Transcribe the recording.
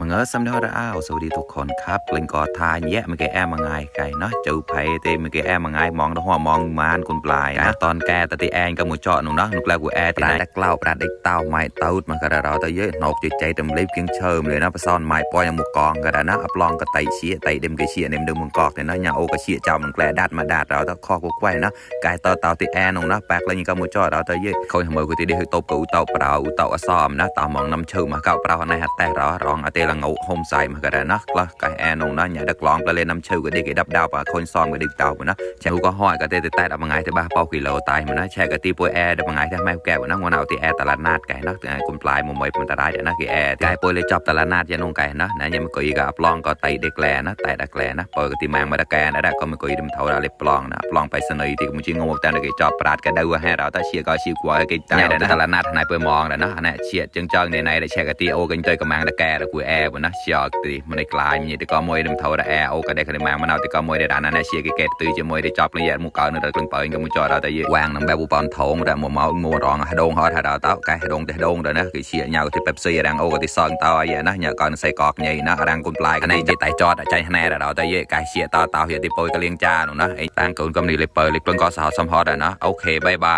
เงอสำเนาระอ้าวสวัสดีทุกคนครับเล่นกอทายแย่เมื่อกี้แอมมาไงไก่เนาะจูไผ่เตเมื่อกี้แอมมาไงมองหัวมองมานคนปลายนะตอนแกตะตีแอนก็มูเจาะหนุ่มเนาะนุกแล้วกูแอร์ที่ไหนกล้าวปราดไอ้เต้าไม้เต้ามันกระเราตะเยอะนอกใจเต็มเล็บเพียงเชิมเลยนะไปซ่อนไม้ปล่อยมุกกองกระนะอับลองกระไตเชี่ยไตเด็มกระเชี่ยเด็มดึงมึงกอกเนี่ยนะอย่างโอกระเชี่ยเจ้ามันแกลดัดมาดัดเราตะข้อกูไว้นะกายเต้าตีแอนนุ่มนะแปลกเลยยังก็มูเจาะเราตะเยอะคอยทำมือกูตีได้ตบกูเต้าเปล่าเต้าซ้อมนะต่อมองน้ำเชื่อมาเก่าเปล่าในหัดแต่เราร้องอาเตลังเอาโฮมใส่มากระนะก็กายแอนนุ่มนะอย่าดักร้องไปเลยน้ำเชื่อก็ได้กี่ดับดาวปะคนซ้อมก็ดึกเต้านะแช่ก็ห้อยก็เตะแต่ดับมาไงที่บ้าเป่ากิโลตายมันนะแช่ก็ตีปวยแอร์ดับมาไงที่ไม่แก่วันนั้นวันเอาตีแอร์ตลาดนัดไก่นะคนปลายมุมมวยมันตรายเดี๋ยวนะกี่แอร์ไก่ปวยเลยจับตลาดนัดยันนงไก่นะยังไม่กุยกับปลองก็ไตเด็กแลนะไตดักแลนะปวยก็ตีแมงมาดักแกนะได้ก็ไม่กุยดมเท่าเราเลยปลองนะปลองไปเสนอที่มึงชิงงงแต่ในกี่จอบปราดก็ได้ว่าให้เราแต่เชียร์ก็ชิวกว่ากี่ใจนะตลาดนัดนายปวยมองนะเนี่ยเชียร์จังในได้แช่ก็ตีโอกันใจกับแมงดักแกแต่กูแอร์วันนะเชียร์ตีมันในกลายมีแต่ก็มวยดมเท่าได้แอร์โอก็ได้คะแนนแมงมันเอาแต่ก็มวยได้ด่านนั้นเชียร์กี่เกตตีจะมวยได้จอบละเอียดมุกเก่าในระดับเปิลกับมุจอเราแต่วางน้ำแบบอุปกรณ์ทงแต่หมอเมางัวร้องหดงหอดหาดาวเต้าไก่หดงแต่หดงเลยนะคือเชียร์ยาวที่เป๊ปซี่ดังโอกับที่ซองเต้าไอ้นะเนี่ยก่อนใส่กอกใหญ่นะดังกุนปลายกันในใจไตจอดใจแน่เราแต่ไก่เชียร์เต้าเหี่ยที่โปยกระเลียงจ้าหนูนะไอ้ตั้งกุนกำนีเลยเปิดเลยเพิ่งก็สาวสัมพอดนะโอเคบายบาย